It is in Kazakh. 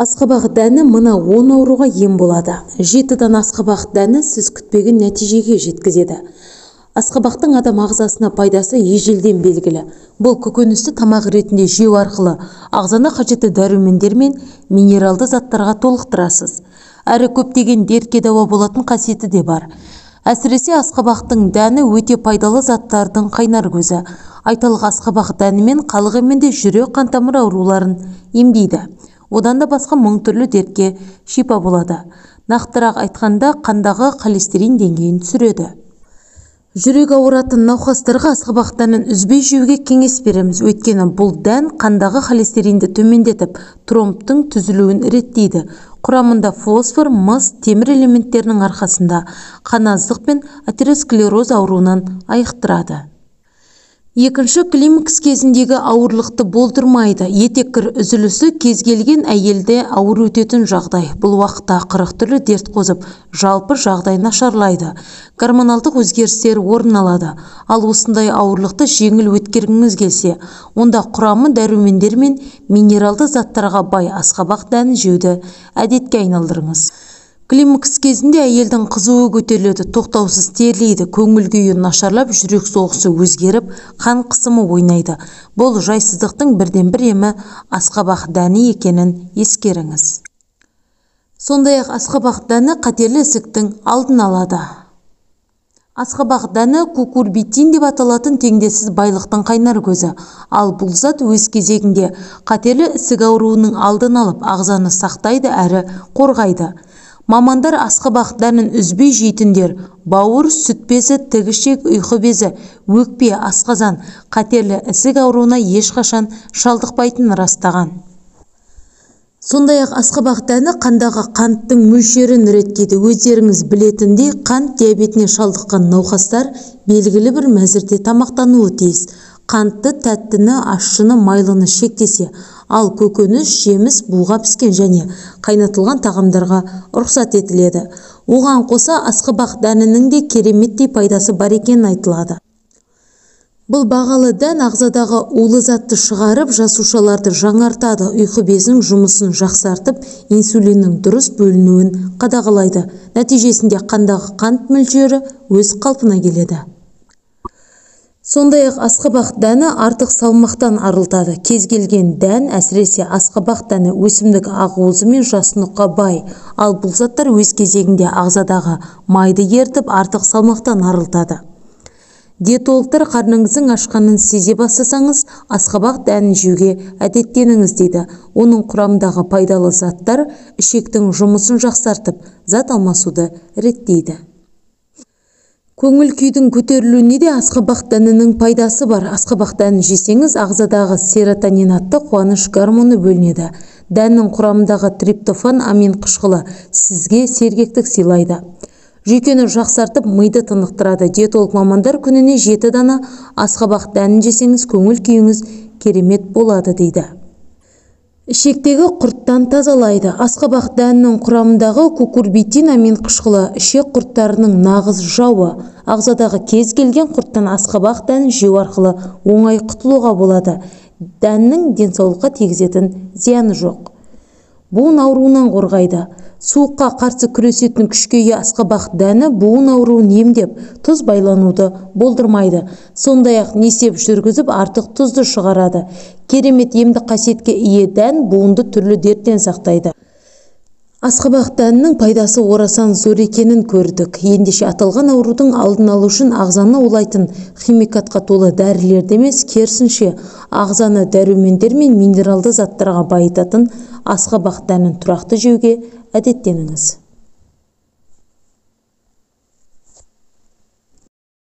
Асқабақ дәні мына 10 ауруға ем болады. 7 дана асқабақ дәні сіз күтпеген нәтижеге жеткізеді. Асқабақтың адам ағзасына пайдасы ежелден белгілі. Бұл көкөністі тамақ ретінде жеу арқылы ағзаны қажетті дәрумендер мен минералды заттарға толықтырасыз. Әрі көптеген дертке дауа болатын қасиеті де бар. Әсіресе асқабақтың дәні өте пайдалы заттардың қайнар көзі. Айталық, асқабақ дәнімен халық емінде жүрек қан тамыр ауруларын емдейді. Одан да басқа мың түрлі дертке шипа болады. Нақтырақ айтқанда, қандағы холестерин деңгейін түсіреді. Жүрек ауыратын науқастарға асқабақ дәнін үзбей жеуге кеңес береміз. Өйткені бұл дән қандағы холестеринді төмендетіп, тромбтың түзілуін реттейді. Құрамында фосфор, мыс, темір элементтерінің арқасында қаназдық пен атеросклероз ауруынан айықтырады. Екінші, климакс кезіндегі ауырлықты болдырмайды. Етеккір үзілісі кез келген әйелде ауыр өтетін жағдай. Бұл уақытта 40 түрлі дерт қозып, жалпы жағдай нашарлайды. Гормоналдық өзгерістер орын алады. Ал осындай ауырлықты жеңіл өткергіңіз келсе, онда құрамы дәрумендер мен минералды заттарға бай асқабақ дәнін жеуді әдетке айналдырыңыз. Климакс кезінде әйелдің қызуы көтеріледі, тоқтаусыз терлейді, көңіл күйі нашарлап, жүрек соғысы өзгеріп, қан қысымы ойнайды. Бұл жайсыздықтың бірден-бір емі асқабақ дәні екенін ескеріңіз. Сондай-ақ асқабақ дәні қатерлі ісіктің алдын алады. Асқабақ дәні кукурбитин деп аталатын теңдессіз байлықтың қайнар көзі. Ал бұл зат өз кезегінде қатерлі ісік ауруының алдын алып, ағзаны сақтайды әрі қорғайды. Мамандар асқабақ дәнін үзбей жейтіндер бауыр, сүт безі, тік ішек, ұйқы безі, өкпе, асқазан, қатерлі ісік ауруына ешқашан шалдықпайтынын растаған. Сондай-ақ асқабақ дәні қандағы қанттың мөлшерін реттейді. Өздеріңіз білетіндей, қант диабетіне шалдыққан науқастар белгілі бір мәзірде тамақтануы тиіс. Қантты, тәттіні, ащыны, майлыны шектесе, ал көкөніс, жеміс, буға піскен және қайнатылған тағамдарға рұқсат етіледі. Оған қоса асқабақ дәнінің де кереметтей пайдасы бар екенін айтылады. Бұл бағалы дән ағзадағы улы затты шығарып, жасушаларды жаңартады, ұйқы безінің жұмысын жақсартып, инсулиннің дұрыс бөлінуін қадағалайды. Нәтижесінде қандағы қант мөлшері өз қалпына келеді. Сондай-ақ асқабақ дәні артық салмақтан арылтады. Кез келген дән, әсіресе асқабақ дәні өсімдік ақуызы мен жасұныққа бай. Ал бұл заттар өз кезегінде ағзадағы майды ерітіп, артық салмақтан арылтады. Диетологтар қарныңыздың ашқанын сезе бастасаңыз, асқабақ дәнін жеуге әдеттеніңіз дейді. Оның құрамындағы пайдалы заттар ішектің жұмысын жақсартып, зат алмасуды реттейді. Көңіл күйдің көтерілуіне де асқабақ дәнінің пайдасы бар. Асқабақ дәнін жесеңіз, ағзадағы серотонин атты қуаныш гормоны бөлінеді. Дәннің құрамындағы триптофан амин қышқылы сізге сергектік сыйлайды. Жүйкені жақсартып, миды тынықтырады. Диетолог мамандар күніне 7 дана асқабақ дәнін жесеңіз, көңіл күйіңіз керемет болады дейді. Ішектегі құрттан тазалайды. Асқабақ дәнінің құрамындағы кукурбитин амин қышқылы ішек құрттарының нағыз жауы. Ағзадағы кез келген құрттан асқабақ дәнін жеу арқылы оңай құтылуға болады. Дәннің денсаулыққа тигізетін зияны жоқ. Буын ауруынан қорғайды. Суыққа қарсы күресетін күшке ие асқабақ дәні буын ауруын емдеп, тұз байлануды болдырмайды. Сондай-ақ несеп жүргізіп, артық тұзды шығарады. Керемет емдік қасиетке ие дән буынды түрлі дерттен сақтайды. Асқабақ дәнінің пайдасы орасан зор екенін көрдік. Ендеше аталған аурудың алдын алу үшін ағзаны улайтын химикатқа толы дәрілерді емес, керісінше ағзаны дәрумендер мен минералды заттарға байытатын асқабақ дәнін тұрақты жеуге әдеттеніңіз.